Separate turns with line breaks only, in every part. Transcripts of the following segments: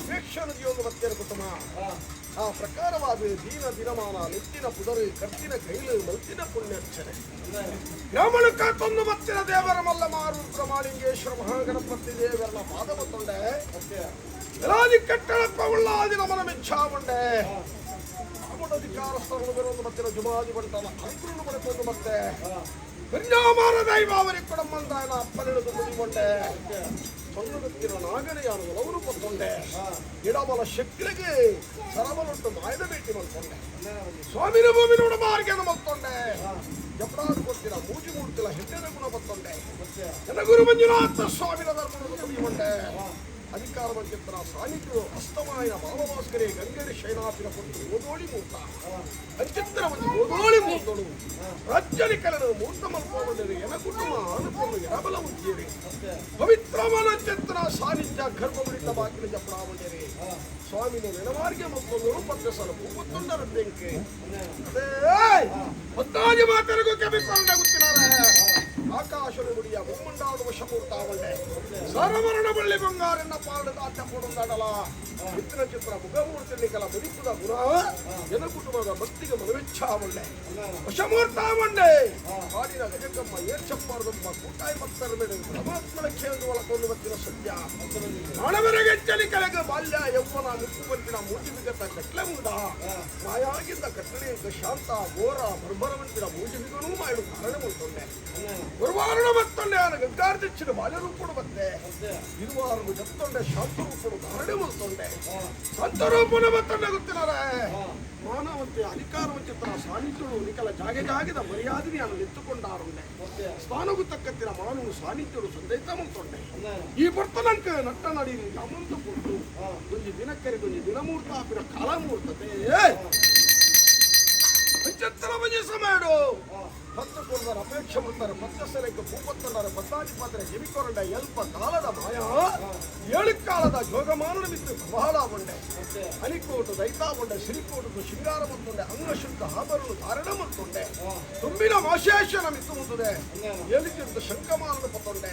ಅಪೇಕ್ಷೆಯನ್ನು ದಿಯೊಂದು ಬತ್ತೇರು ಕುಟುಂಬ. ಆ ಪ್ರಕಾರವಾದ ದೀನ ದಿನಮಾನ ನೆತ್ತಿನ ಪುದರು ಕರ್ತಿನ ಕೈಲು ಮಲ್ತಿನ ಪುಣ್ಯರ್ಚನೆ ಬ್ರಾಹ್ಮಣ ಕಾತೊಂದು ಬತ್ತಿನ ದೇವರ ಮಲ್ಲ ಮಾರು ಪ್ರಮಾಳಿಂಗೇಶ್ವರ ಮಹಾಗಣಪತಿ ದೇವರನ ಪಾದ ಬತ್ತೊಂಡೆ ವೆಲಾದಿ ಕಟ್ಟಳಪ್ಪ ಉಳ್ಳಾದಿ ನಮನ ಮೆಚ್ಚಾವಂಡೆ ಅಧಿಕಾರ ಸ್ಥಾನದ ಒಂದು ಬತ್ತಿನ ಜುಮಾದಿ ಬಂಟನ ಅಂಕುರುನು ಪಡೆತೊಂದು ಮತ್ತೆ ಪರಿಣಾಮಾರ ದೈವ ಅವರಿಗೆ ಕೊಡಮ್ಮಂದಾಯನ ಅಪ್ಪನಿಳಿದು ಮುಡಿಕೊಂಡೆ ಸೊನ್ನದತ್ತಿನ ನಾಗನೆಯಾನು ಒಲವರು ಪತ್ತೊಂಡೆ ಇಡಬಲ ಶಕ್ತಿಗೆ ಸರಬಲೊಟ್ಟು ಮಾಯದ ಭೇಟಿ ಮಲ್ಕೊಂಡೆ ಸ್ವಾಮಿನ ಭೂಮಿ ನೋಡ ಮಾರ್ಗನ ಮಲ್ತೊಂಡೆ ಜಪಡಾದ ಕೊಡ್ತಿರ ಮೂಜಿ ಮೂಡ್ತಿಲ್ಲ ಹೆಡ್ಡದ ಗುಣ ಬತ್ತೊಂಡೆ ಗುರು ಮಂಜುನಾಥ ಸ್ವಾಮಿನ ಧರ್ಮದ ಮುಡಿಕೊಂಡೆ ಅಧಿಕಾರ ವಂಚಿತರ ಸಾನ್ನಿಧ್ಯ ಅಸ್ತಮಾಯನ ಬಾಲಭಾಸ್ಕರಿ ಗಂಗರಿ ಶೈನಾಪಿನ ಕೊಟ್ಟು ಓದೋಳಿ ಮೂರ್ತ ಅಂಚಿತ್ರ ಒಂದು ಓದೋಳಿ ಮೂರ್ತಡು ರಾಜ್ಯಲಿ ಕಲನು ಮೂರ್ತ ಮಲ್ಪೋಂಡರು ಎನ ಕುಟುಂಬ ಅನುಪನ್ನು ಎಡಬಲ ಉದ್ಯರಿ ಪವಿತ್ರಮಾನ ಚಿತ್ರ ಸಾನ್ನಿಧ್ಯ ಗರ್ಭಗುಡಿತ ಬಾಗಿಲ ಜಪಡಾವಂಡೇರಿ ಸ್ವಾಮಿನ ನೆನವಾರ್ಗೆ ಮತ್ತೊಂದು ಪತ್ತೆ ಸಲ ಮೂವತ್ತೊಂದರ ಬೆಂಕಿ ಅದೇ ಪತ್ತಾಜಿ ಮಾತರಿಗೂ ಕೆಬಿಕೊಂಡ ಗೊತ್ತಿನಾರೆ ಆಕಾಶದ ಗುಡಿಯ ಮುಮ್ಮಂಡಾಡುವ ವಶಮೂರ್ತಾವಂಡೆ ಸರವರಣ ಬಳ್ಳಿ ಬಂಗಾರನ್ನ ಪಾರಡ ದಾಟ ಕೊಡುಂದಾಡಲ ಚಿತ್ರ ಚಿತ್ರ ಮುಖಮೂರ್ತಿ ಕಲ ಮುಡಿಪುದ ಗುಣ ಜನ ಕುಟುಂಬದ ಭಕ್ತಿಗೆ ಮನವೆಚ್ಚಾವಂಡೆ ವಶಮೂರ್ತಾವಂಡೆ ಕಾಡಿನ ಗಜಕಮ್ಮ ಏರ್ಚಪ್ಪಾರದಮ್ಮ ಕೂಟಾಯಿ ಭಕ್ತರ ಮೇಲೆ ಪರಮಾತ್ಮನ ಖೇಂದು ಒಳಕೊಂಡು ಬತ್ತಿನ ಸತ್ಯ ಮಾನವರಿಗೆ ಕಲೆಗ ಬಾಲ್ಯ ಯೌವನ ನುಪ್ಪು ಬಂತಿನ ಮೂಜಿ ಬಿಗತ ಕಟ್ಲೆ ಮುಂದ ಮಾಯಾಗಿದ್ದ ಕಟ್ಟಳೆ ಶಾಂತ ಘೋರ ಬರ್ಬರವಂತಿನ ಮೂಜಿ ಬಿಗನೂ ಮಾಯಡು ಕಾರಣ ಉಂಟೊಂಡೆ ಗುರುವಾರಣ ಬತ್ತೊಂಡೆ ಆನ ಗಂಗಾರ್ದಿಚ್ಚಿನ ಬಾಲ್ಯ ರೂಪಡು ಬತ್ತೆ ಇರುವಾರು ಜತ್ತೊಂಡೆ ಶಾಂತ ರೂಪಡು ಧಾರಣೆ ಮುಲ್ತೊಂಡೆ ಸಂತ ರೂಪನ ಬತ್ತೊಂಡೆ ಗೊತ್ತಿನಾರೆ ಮಾನವಂತೆ ಅಧಿಕಾರವಂಚಿತರ ಸಾನ್ನಿಧ್ಯಳು ನಿಕಲ ಜಾಗೆ ಜಾಗದ ಮರ್ಯಾದೆಯನ್ನು ಎತ್ತುಕೊಂಡಾರುಂಡೆ ಸ್ಥಾನಗೂ ತಕ್ಕತ್ತಿನ ಮಾನವು ಸಾನ್ನಿಧ್ಯಳು ಸಂದೈತ ಮುಲ್ತೊಂಡೆ ಈ ಬರ್ತನಂಕ ನಟ್ಟ ನಡೀರಿ ಅಮಂತು ಕೊಟ್ಟು ಒಂಜಿ ದಿನಕ್ಕರಿ ಒಂಜಿ ದಿನಮೂರ್ತ ಆಪಿನ ಕಾಲಮೂರ್ತತೆ ಅಂಚತ್ತರ ಮಂಜಿ ಸಮಯಡು ಪತ್ತು ಕೊಡ್ದಾರ ಅಪೇಕ್ಷೆ ಮಾಡ್ತಾರೆ ಪತ್ತ ಸೆಲೆಕ್ಕೆ ಭೂಪತ್ತಂಡಾರ ಪತ್ತಾಜಿ ಪಾತ್ರೆ ಕಿವಿಕೊರಂಡ ಎಲ್ಪ ಕಾಲದ ಮಾಯ ಏಳು ಕಾಲದ ಜೋಗಮಾನನ ಮಿತ್ತು ಪ್ರಬಾಳ ಬಂಡೆ ಅನಿಕೋಟು ದೈತಾ ಬಂಡೆ ಸಿರಿಕೋಟು ಶೃಂಗಾರ ಮಂತೊಂಡೆ ಅಂಗಶುದ್ಧ ಆಭರಣ ಧಾರಣ ಮಂತೊಂಡೆ ತುಂಬಿನ ಮಾಶೇಷನ ಮಿತ್ತು ಮುಂದುದೆ ಏಳಿಕಿಂತ ಶಂಕಮಾನದ ಪತ್ತೊಂಡೆ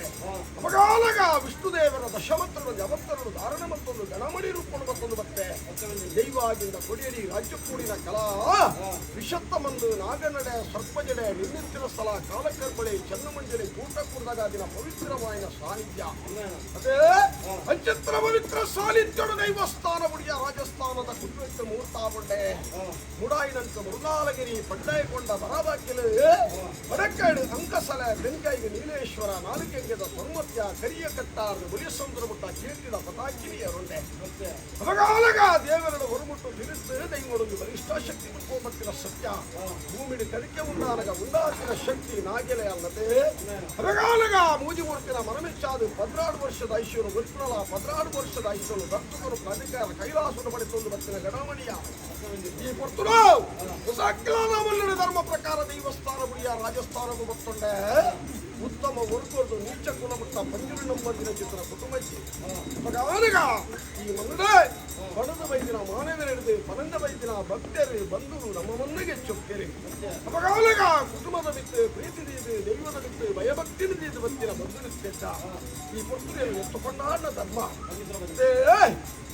ಅಪಗಾಲಗ ವಿಷ್ಣುದೇವರ ದಶಮತ್ತರನು ಜವತ್ತರನು ಧಾರಣ ಮತ್ತೊಂದು ಗಣಮಣಿ ರೂಪಣ ಮತ್ತೊಂದು ಬತ್ತೆ ದೈವಾಗಿಂದ ಕೊಡಿಯಡಿ ರಾಜ್ಯಕ್ಕೂಡಿನ ಕಲಾ ವಿಷತ್ತ ಮಂದು ನಾಗನಡೆ ಸರ್ಪಜಡೆ ನಿನ್ನಿತ್ತಿನ ಸ್ಥಳ ಕಾಲಕರ್ಬಳಿ ಚನ್ನಮಂಜಲಿ ಕೂಟ ಕುಡ್ದಾಗ ದಿನ ಪವಿತ್ರವಾಯಿನ ಸಾನ್ನಿಧ್ಯ ಅದೇ ಅಂಚಿತ್ರ ಪವಿತ್ರ ಸಾನ್ನಿಧ್ಯಡು ದೈವಸ್ಥಾನ ಉಡಿಯ ರಾಜಸ್ಥಾನದ ಕುಟ್ವೆಟ್ಟು ಮೂರ್ತಾಬೊಂಡೆ ಮುಡಾಯಿನಂಕ ಮೃಣಾಲಗಿರಿ ಪಡ್ಡಾಯಕೊಂಡ ಬರಬಾಕಿಲು ಬಡಕಾಡು ಅಂಕಸಲ ಬೆನ್ಕೈಗೆ ನೀಲೇಶ್ವರ ನಾಲ್ಕೆಂಗೆದ ಸೊನ್ಮತ್ಯ ಕರಿಯ ಕಟ್ಟಾರ್ದು ಬುಲಿಸಂದ್ರ ಮುಟ್ಟ ಕೀರ್ತಿದ ಪತಾಕಿನಿಯರುಂಡೆ ಅಪಗಾಲಗ ದೇವರಡ ಹೊರಮುಟ್ಟು ತಿರುತ್ತು ದೈವಡೊಂದು ಬಲಿಷ್ಠ ಶಕ್ತಿ ಮುಟ್ಕೋಬತ್ತಿನ ಸತ್ಯ ಭೂಮಿಡಿ ಕಡಿಕೆ ಉಂಡಾನಗ ಉಂಡಾತಿನ ಶಕ್ತಿ ನಾಗೆಲೆ ಅಲ್ಲದೆ ಅಪಗಾಲಗ ಮೂಜಿ ಮೂರ್ತಿನ ಮನಮೆಚ್ಚಾದು 14 ವರ್ಷದ ಐಶ್ವರ್ಯ ಗೊತ್ತಿರಲ್ಲ 14 ವರ್ಷದ ಐಶ್ವರ್ಯ ದತ್ತಕರು ಪ್ರಾಧಿಕಾರ ಕೈಲಾಸನ ಪಡೆತೊಂದು ಬತ್ತಿನ ಗಣಮಣಿಯ ಈ ಪೊರ್ತುಡು ಹೊಸಕ್ಲಾನ ಧರ್ಮ ಪ್ರಕಾರ ದೈವಸ್ಥಾನ ಬುಡಿಯ ರಾಜಸ್ಥಾನಗೂ ಬತ್ತೊಂಡೆ ಉತ್ತಮ ವರ್ಗದ್ದು ನೀಚ ಗುಣಮಟ್ಟ ಪಂಜುರಿ ನಂಬಂದಿನ ಚಿತ್ರ ಕುಟುಂಬಕ್ಕೆ ಅಪಗಾನಗ ಈ ಮನ್ನಡೆ ಬಡದ ಬೈದಿನ ಮಾನವರಿಡಿದು ಪನಂದ ಬೈದಿನ ಭಕ್ತರು ಬಂಧುರು ನಮ್ಮ ಮನ್ನಿಗೆ ಚೊಕ್ಕೆರೆ ಅಪಗಾಲಗ ಕುಟುಂಬದ ಬಿತ್ತು ಪ್ರೀತಿ ದೀದು ದೈವದ ಬಿತ್ತು ಭಯಭಕ್ತಿ ದೀದು ಬತ್ತಿನ ಬಂಧು ನಿತ್ಯ ಈ ಪೊರ್ತುರಿಯನ್ನು ಎತ್ತುಕೊಂಡಾಡ ಧರ್ಮ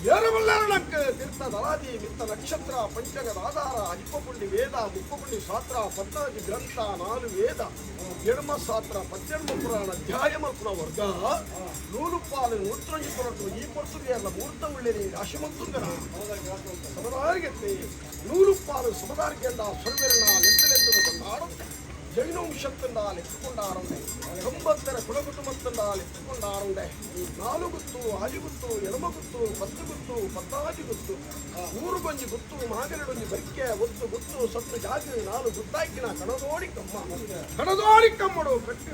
ಏರಬಲ್ಲಾರಣಕ್ಕೆ ತೀರ್ಥ ದಲಾದಿ ಮಿತ್ತ ನಕ್ಷತ್ರ ಪಂಚಗದ ಆಧಾರ ಅಜಿಪಪುಂಡಿ ವೇದ ಮುಪ್ಪಪುಂಡಿ ಶಾಸ್ತ್ರ ಪದ್ನಾಜಿ ಗ್ರಂಥ ನಾಲು ವೇದ ಎಡಮ ಶಾಸ್ತ್ರ ಪತ್ತೆಣ್ಮ ಪುರಾಣ ಅಧ್ಯಾಯ ಮಲ್ಪುನ ವರ್ಗ ನೂಲು ಪಾಲು ನೂತ್ರೊಂಜಿ ಕೊರಟು ಈ ಪೊರ್ತುರಿಯಲ್ಲ ಮೂರ್ತ ಉಳ್ಳೇರಿ ರಾಶಿ ಮಂತುಂಗನ ಸಮದಾರಿಗೆತ್ತಿ ನೂಲು ಪಾಲು ಸಮದಾರಿಗೆಲ್ಲ ಸರ್ವೆರಣ ಲೆತ್ತಲೆತ್ತಲು ಕೊಂಡಾಡುತ್ತೆ ಜೈನ ವಂಶತ್ತಿಂದ ಎತ್ತುಕೊಂಡಾರುಂಡೆ ತೊಂಬತ್ತರ ಕುಲಕುಟುಂಬತ್ತಿಂದ ಎತ್ತುಕೊಂಡಾರುಂಡೆ ನಾಲು ಗುತ್ತು ಆಜಿ ಗುತ್ತು ಎಡಮ ಗುತ್ತು ಪತ್ತು ಗುತ್ತು ಪತ್ತಾಜಿ ಗುತ್ತು ಊರು ಬಂಜಿ ಗುತ್ತು ಮಾಗರಡೊಂಜಿ ಬರಿಕೆ ಒತ್ತು ಗುತ್ತು ಸತ್ತು ಜಾಗ ನಾಲು ಗುತ್ತಾಯ್ಕಿನ ಕಣದೋಡಿ ಕಮ್ಮ ಕಣದೋಡಿ ಕಮ್ಮಡು ಕಟ್ಟಿನ.